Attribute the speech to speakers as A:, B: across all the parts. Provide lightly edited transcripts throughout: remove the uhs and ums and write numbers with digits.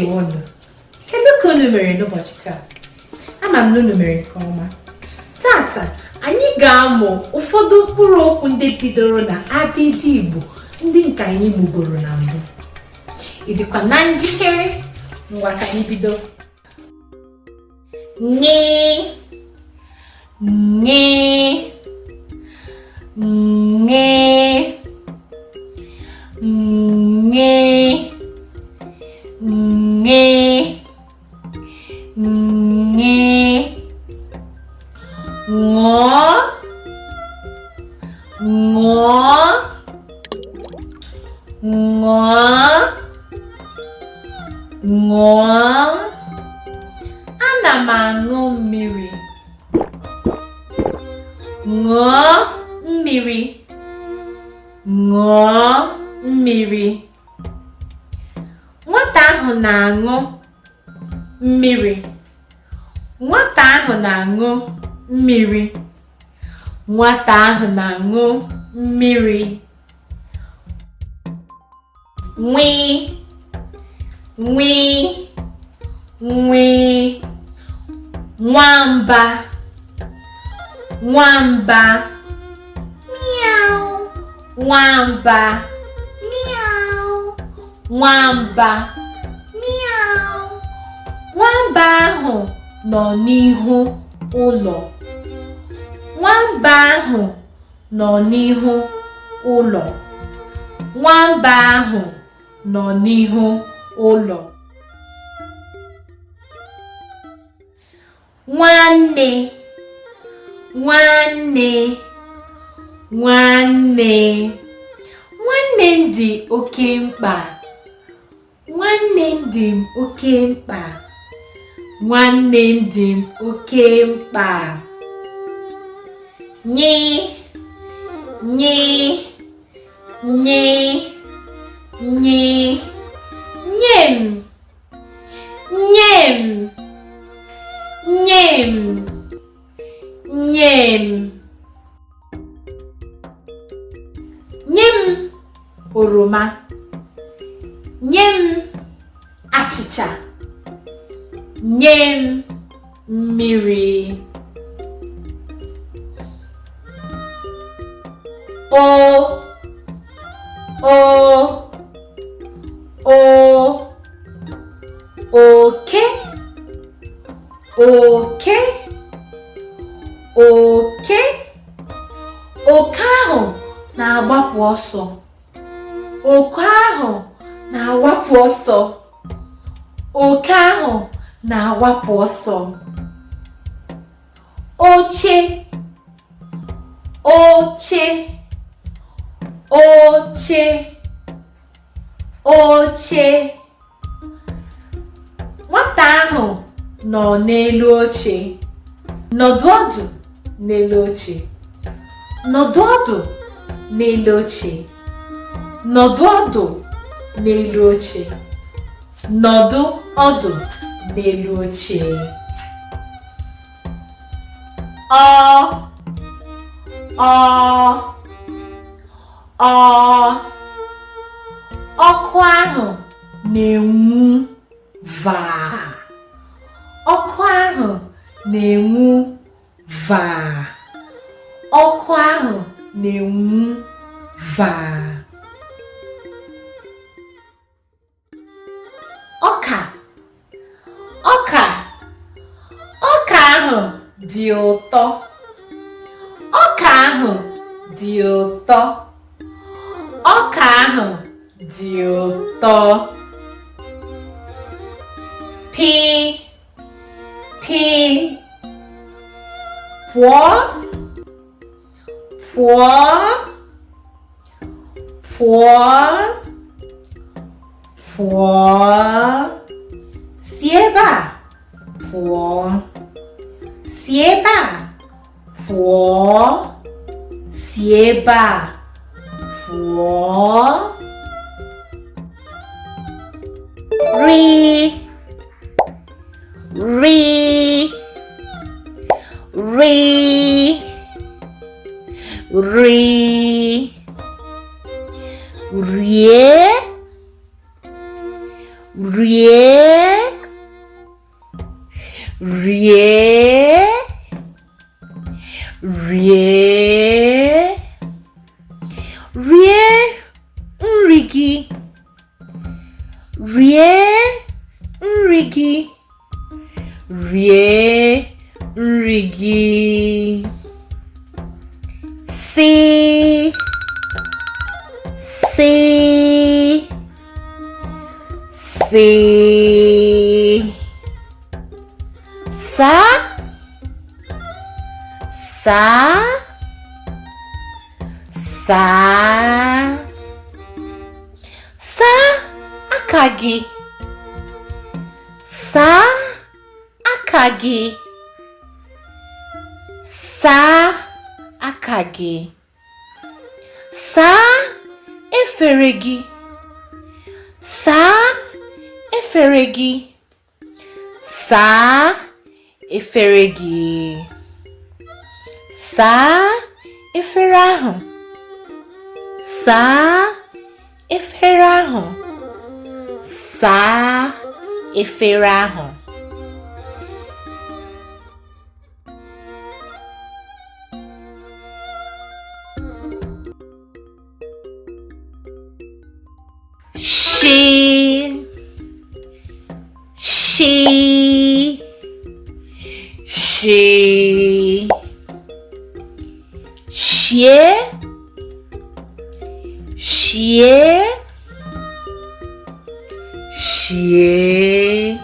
A: Ndewonụ. Kedu ka unu mere n'ụbọchị taa? Ama m na unu mere nke ọma. Tata, anyị ga-amụ ụfọdụ mkpụrụ okwu ndị bidoro na abịdị Igbo ndị nke anyị mụgoro na mbụ. Ị dịkwa na njikere? Ngwa, ka anyị bido. Nye, nye, nye, nye, nye, nye. Ṅụọ, ṅụọ, ṅụọ, ṅụọ. Ana m aṅụ mmiri. Ṅụọ mmiri, ṅụọ mmiri. Nwata ahụ na-aṅụ mmiri. Nwata ahụ na-aṅụ mmiri. Nwata ahụ na-aṅụ mmiri. Nwii, nwii, nwii. Nwamba, nwamba. Miau. Nwamba. Miau. Nwamba. Miau. Nwamba ahụ nọ n'ihu ụlọ. Nwamba ahụ nọ n'ihu ụlọ. Nwamba ahụ nọ n'ihu ụlọ. Nwanne, nwanne, nwanne. Nwanne m dị oke mkpa. Nwanne m dị m oke mkpa. Nwanne m dị m oke mkpa. Nye, nye, nye, nye. Nye m, nye m, nye m, nye m. Nye m oroma. Nye m achịcha. Nye m mmiri. O, o, o. Oke, oke, oke. Oke ahụ na-agbapụ ọsọ. Oke ahụ na-awapụ ọsọ. Oke ahụ na-awapụ ọsọ. Oche, oche, oche, oche. Nwata ahụ nọ n'elu oche. Nọdụ ọdụ n'elu oche. Nọdụ ọdụ n'elu oche. Nọdụ ọdụ n'elu oche. Nọdụ ọdụ n'elu oche. Ọ, ọ, ọ. Ọkụ ahụ na-enwu vaa. Ọkụ ahụ na-enwu vaa. Ọkụ ahụ na-enwu vaa. Ọka, ọka, ọka ahụ dị ụtọ. Ọka ahụ dị ụtọ. Ọka ahụ dị ụtọ. Pị, pị. Pụọ, pụọ, pụọ, pụọ. Si ebe a pụọ. Si ebe a pụọ. Si ebe a pụọ.
B: Ri, ri, ri, ri. Rie,
A: Rie, rie, rie. Rie nri gị. Rie nri gị. Rie nri gị. Sị, sị, sị. Saa, saa, saa. Saa aka gị. Saa aka gị. Saa aka gị. Saa efere gị. Saa efere gị. Saa efere gị. Saa efere ahụ. Saa efere ahụ. Saa efere ahụ. Shị, shị, shị. Shie, shie, shie.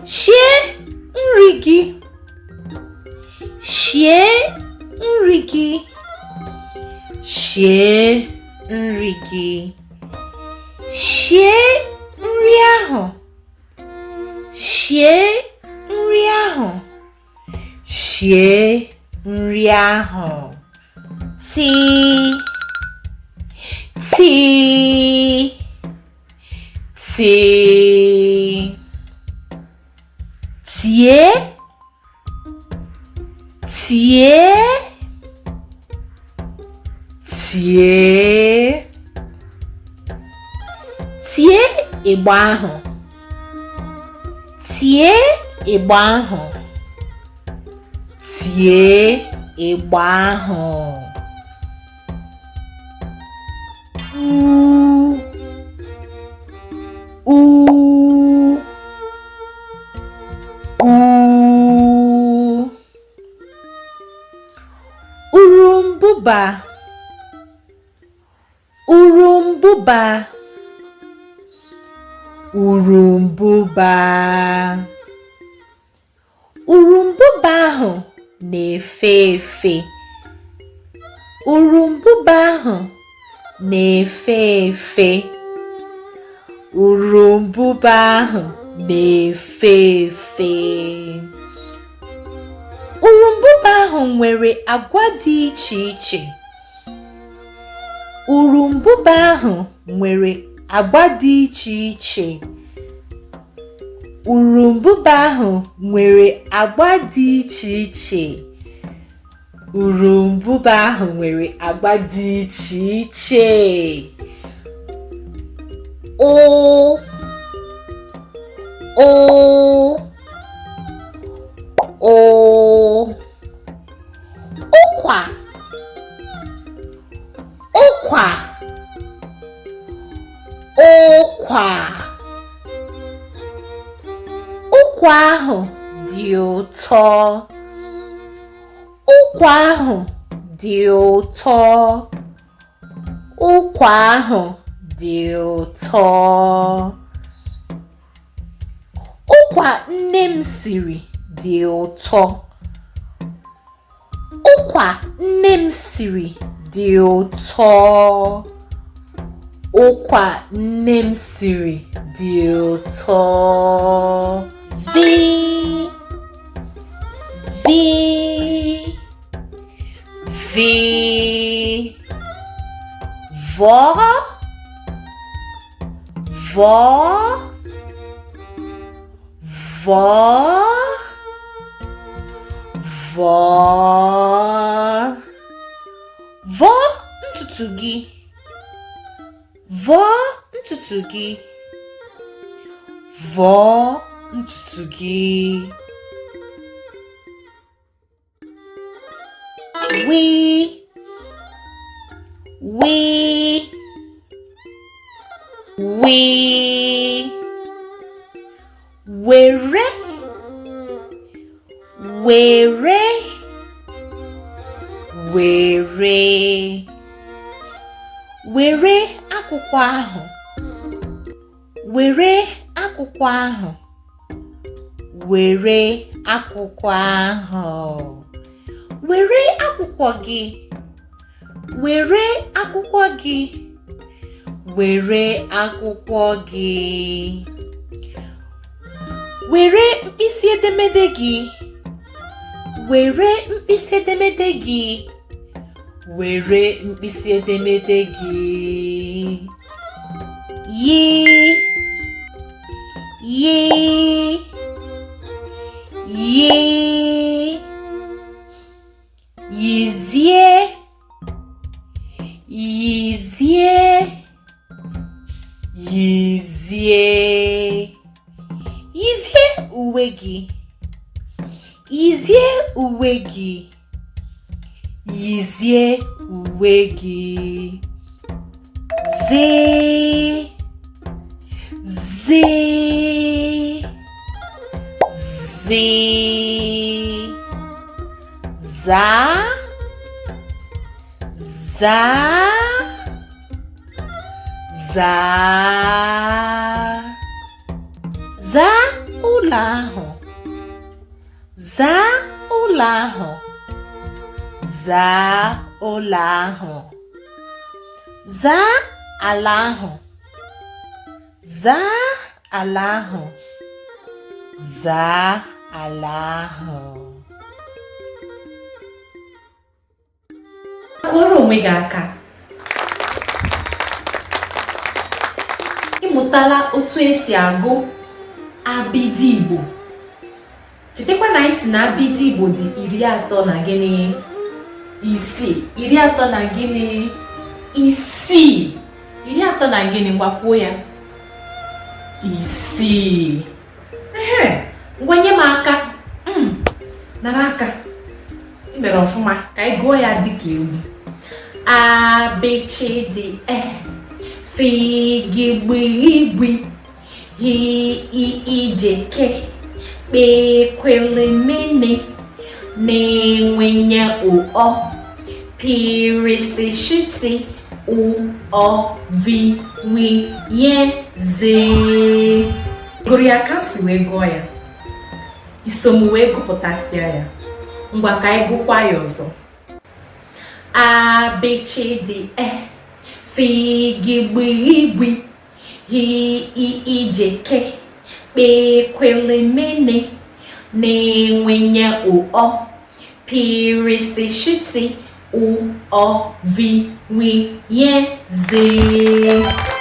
A: Shie nri gị. Shie nri gị. Shie nri gị. Shie nri ahụ. Shie nri ahụ. Shie nri ahụ. Tii, tii, tii. Tie, tie, tie. Tie ịgba ahụ. Tie ịgba ahụ. Tie ịgba ahụ. U, u, u. Urumbụba, urumbụba, urumbụba. Urumbụba ahụ na-efe efe. Urumbụba ahụ na-efe efe. Urumbụba ahụ na-efe efe. Urumbụba ahụ nwere agwa dị iche iche. Urumbụba ahụ nwere agwa dị iche iche. Urumbụba ahụ nwere agba dị iche iche. Urumbụba ahụ nwere agba dị iche iche. Ụ, ụ, ụ. Ụkwa, ụkwa, ụkwa. Ụkwa ahụ dị ụtọ. Ụkwa ahụ dị ụtọ. Ụkwa ahụ dị ụtọ. Ụkwa nne m siri dị ụtọ. Ụkwa nne m siri dị ụtọ. Ụkwa nne m siri dị ụtọ. V, V, V. Vọọ, vọọ, vọọ, vọọ. Vọọ ntutu gị. Vọọ ntutu gị. Vọọ ntutu gị.
B: Wi, wi, wi.
A: Were, were, were. Were akwụkwọ ahụ. Were akwụkwọ ahụ. Were akwụkwọ ahụ. Were akwụkwọ gị. Were akwụkwọ gị. Were akwụkwọ gị. Were mkpịsị edemede gị. Were mkpịsị edemede gị. Were mkpịsị edemede gị.
B: Yi, yi, yi.
A: Yizie, yizie, yizie. Yizie uwe gị. Yizie uwe gị. Yizie uwe gị. Zee, zee, zee. Zaa, zaa, zaa. Zaa ụlọ ahụ. Zaa ụlọ ahụ. Zaa ụlọ ahụ. Zaa ala ahụ. Zaa ala ahụ. Zaa ala ahụ. Kụọrọ onwe gị aka. Ị mụtala otu esi agụ abịdị Igbo. Chetakwa na anyị sị na abịdị Igbo dị 36. 30 na gịnị? Isii. 30 na gịnị? Ngwa kwuo ya. Isii. Ehe, ngwa nye m aka. Nara aka. Ị mere ọfụma. Ka anyị gụọ ya dịka egwu. A, B, C, D, E, F, G, B, B, H, I, I, J, K, P, Q, L, M, N, N, N, O, O, P, R, S, T, U, O, V, W, Y, Z. Gụrụ ya ka m si wee gụọ ya. I so m wee gụpụtasịa ya. Ngwa ka anyị gụkwa ya ọzọ. A, B, C, D, E, F, G, B, B, H, I, I, J, K, P, Q, L, M, N, N, N, O, O, P, R, S, T, U, O, V, W, Y, Z.